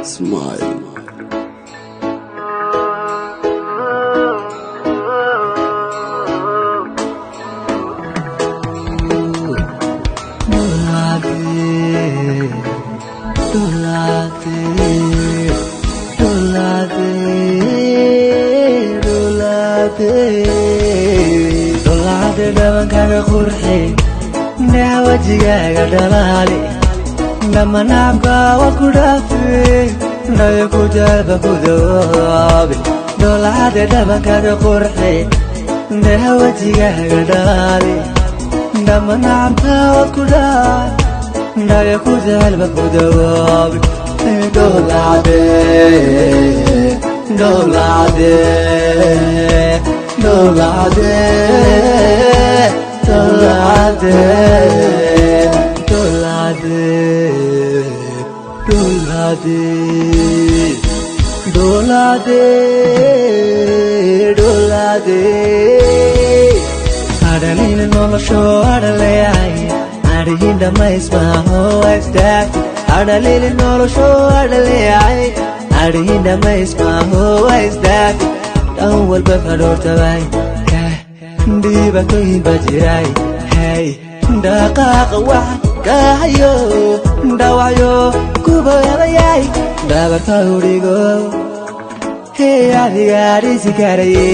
Smile. Dolaade dhabankaaga qurxi, neha wajigaaga dhalaali, dhamanaabka waa ku dhaafi, dhayo ku jaalba ku dawoobi. Dolaade dhabankaaga qurxi, neha wajigaaga dhalaali, dhamanaabka waa ku dhaafi, dhayo ku jaalba ku dawoobi. Dolaade, dolaade, dolaade, dolaade, dolaade, dolaade, dolaade, dolaade. Adhalin nolosho adhaleeyahay, adhihin dhamaysmaaho isdaafi. Adhalin nolosho adhaleeyahay, adhihin dhamaysmaaho isdaafi. Dhan walba fadhoortabay, dhibaatooyin baa jiray. Hey, dhaqaaqa wax kahayo, dhaawacyo kubayabayay, dhabarka udhigo. Hey, adiga dhisi karaye,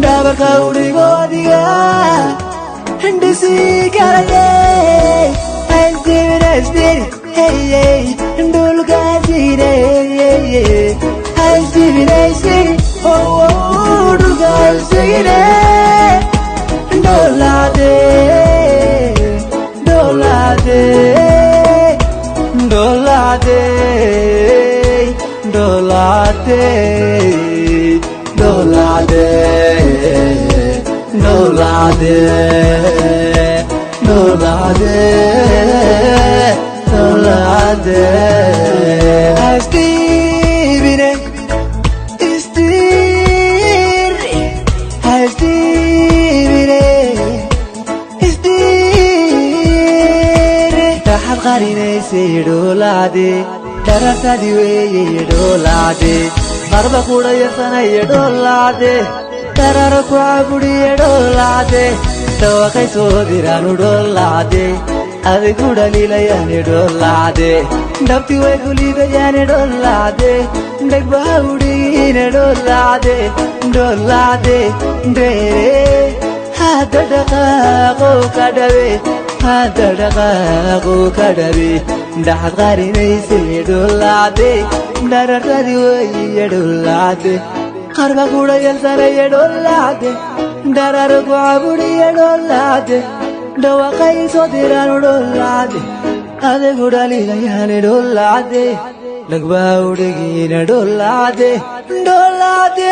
dhabarka udhigo, adiga dhisi karaye. Haisdibin, haisdibin, hey, dhulka haisdibin, haisdibin, haisdibin, oh, dhulka haisdibin. Dolaade, dolaade, dolaade, dolaade, dolaade, dolaade, dolaade, dolaade. Haisdibine, isdir, haisdibine, isdir. Taxad qarinaysay dhoolaade, dharartadi weeye dhoolaade, qarba kudhayarsanaya dhoolaade, dararo ku cabudiye dhoolaade, dhawaqay soo diraanu dhoolaade, adigu dhaliilayaani dhoolaade, dhabti way ku liidayaani dhoolaade, dhegbaha udhigiine dhoolaade, dhoolaade dheere. Hadda dhaqaaqo ka dhabe, hadda dhaqaaqo ka dhabe, dhaxad qarinaysay dhoolaade, dharartadi weeye dhoolaade, qarba kudhayalsanaya dhoolaade, dararo ku cabudiye dhoolaade, dhawaqay soo diraanu dhoolaade, adigu dhaliilayaani dhoolaade, dhagbaa udhigiina dhoolaade, dhoolaade.